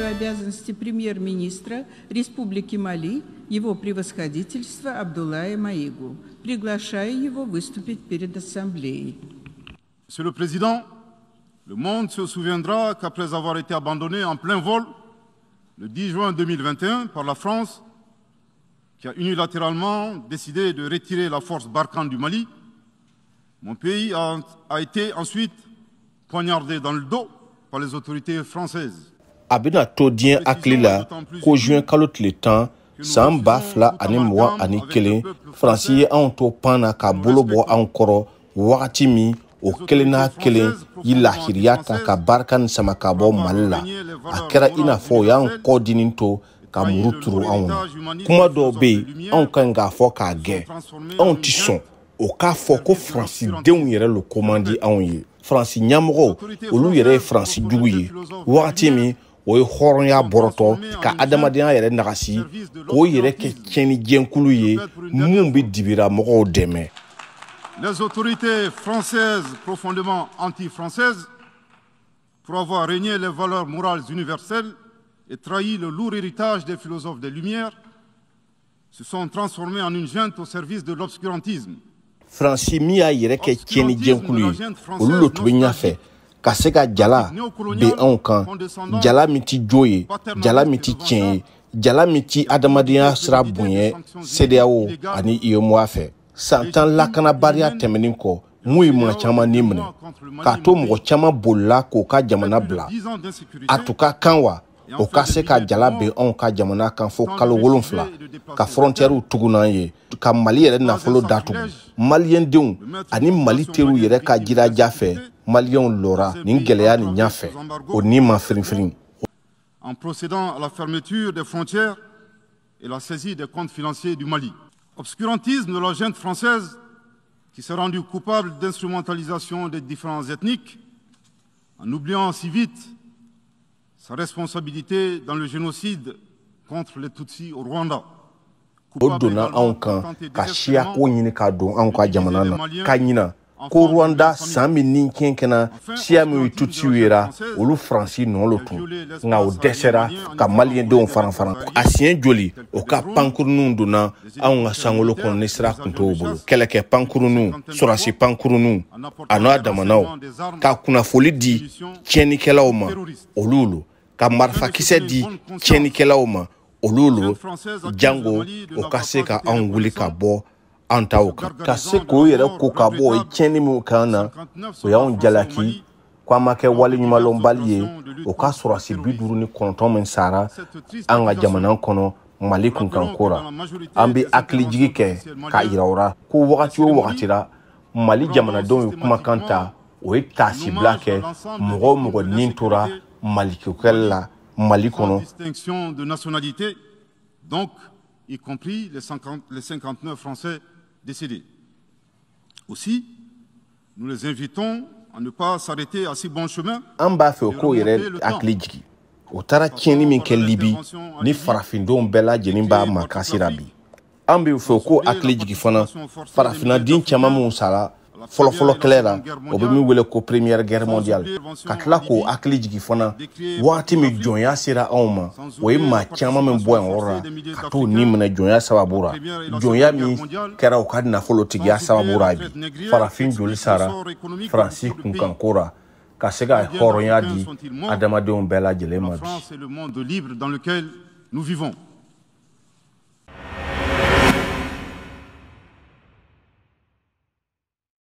исполняющего обязанности премьер-министра Республики Мали, его превосходительство Абдулая Маигу. Приглашаю его выступить перед Ассамблеей. Monsieur le Président, le monde se souviendra qu'après avoir été abandonné en plein vol le 10 juin 2021 par la France, qui a unilatéralement décidé de retirer la force Barkhane du Mali, mon pays a été ensuite poignardé dans le dos par les autorités françaises. A bɛna to diɲɛ hakili la ko juin kalo tile 10 san 2021, Faransi ye anw to pan na ka bolo bɔ anw kɔrɔ wagati min, o kelen n'a kelen yi lahiriya ta ka barika ni sama ka bɔ Mali la. A kɛra i n'a fɔ o y'an kɔ dini to ka muru turu anw na. Kuma dɔw bɛ yen, anw ka ɲi k'a fɔ k'a gɛn. Anw tɛ sɔn o k'a fɔ ko Faransidenw yɛrɛ lo ko man di anw ye. Faransi ɲɛmɔgɔw, olu yɛrɛ ye Faransi jugu ye. Wagati min o ye hɔrɔnya bɔrɔtɔ ka adamadenya yɛrɛ nagasi, k'o yɛrɛ kɛ tiɲɛni jɛnkulu ye mun bɛ dibira mɔgɔw dɛmɛ. Les autorités françaises profondément anti-françaises, pour avoir renié les valeurs morales universelles et trahi le lourd héritage des philosophes des Lumières, se sont transformées en une junte au service de l'obscurantisme. Faransi min y'a yɛrɛ kɛ tiɲɛni jɛnkulu ye, olu le tun bɛ ɲɛfɛ ka se ka jala ben anw kan, jala min ti jo ye, jala min ti tiɲɛ ye, jala min ti adamadenya sira bonya CEDEAO ani UEMOA fɛ. San 10 lakanabaliya tɛmɛnen kɔ, mun ye maa caman ni minɛ k'a to mɔgɔ caman bolila k'o ka jamana bila, a tun ka kan wa o ka se ka jala ben anw ka jamana kan fo kalo 7, ka frontièrew tugu n'an ye, ka Mali yɛrɛ nafolo datugu. Maliyɛndenw ani Mali teriw yɛrɛ ka jiraja fɛ, Maliyɛnw lɔra nin gɛlɛya nin ɲɛfɛ, o ni ma firinfirin. En procédant à la fermeture des frontières et la saisie des comptes financiers du Mali. Obscurantisme de la junte française qui s'est rendue coupable d'instrumentalisation des différents ethniques en oubliant si vite sa responsabilité dans le génocide contre les Tutsis au Rwanda. O donna anw kan ka siya ko ɲini k'a don anw ka jamana na, ka ɲina ko Rwanda san min ni tiɲɛ kɛna, siya min ye Tutsiw yera, olu Faransi nɔ lo tun. Nka o dɛsɛra ka Maliyɛndenw faran faran. A siɲɛ joli o ka pankuruninw donna anw ka sankolo kɔnɔ ni sira tun t'o bolo? Kɛlɛkɛ pankuruninw, sɔrɔsi pankuruninw a n'a damanaw, ka kunnafoli di tiɲɛnikɛlaw ma, olu lo, ka marifakisɛ di tiɲɛnikɛlaw ma, olu lo, jango o ka se ka anw wuli ka bɔ an taw kan, ka se k'o yɛrɛ ko ka bɔ o ye tiɲɛni min kan na. O y'anw jalaki ko an ma kɛ waleɲumanlɔnbali ye o ka sɔrɔsi 59 min sara an ka jamana kɔnɔ Mali kunkanko la. An bɛ hakilijigi kɛ k'a yira o la ko wagati o wagati la, Mali jamanadenw ye kumakan ta, o ye taasibila kɛ mɔgɔ o mɔgɔ nin tora Maliko kɛlɛ la Mali kɔnɔ. Distinction de nationalité, donc y compris les 50, les 59 Français décédés. Aussi, nous les invitons à ne pas s'arrêter à si bon chemin. An b'a fɛ o k'o yɛrɛ hakili jigi o taara tiɲɛni min kɛ Libi ni farafindenw bɛɛ lajɛlen b'a makasi la bi. An bɛ fɛ o k'o hakili jigi fana farafinnaden caman minnu sara fɔlɔfɔlɔ kɛlɛ la, o bɛ min wele ko Première Guerre mondiale, ka tila k'o hakili jigi fana wagati min jɔnya sera anw ma, o ye maa caman min bɔ yan yɔrɔ la ka t'o ni minɛ jɔnya sababu la, jɔnya min kɛra u ka nafolotigiya sababu la. Bi farafin joli sara Faransi kunkanko la ka se ka hɔrɔnya di adamadenw bɛɛ lajɛlen ma bi. C'est le monde libre dans lequel nous vivons.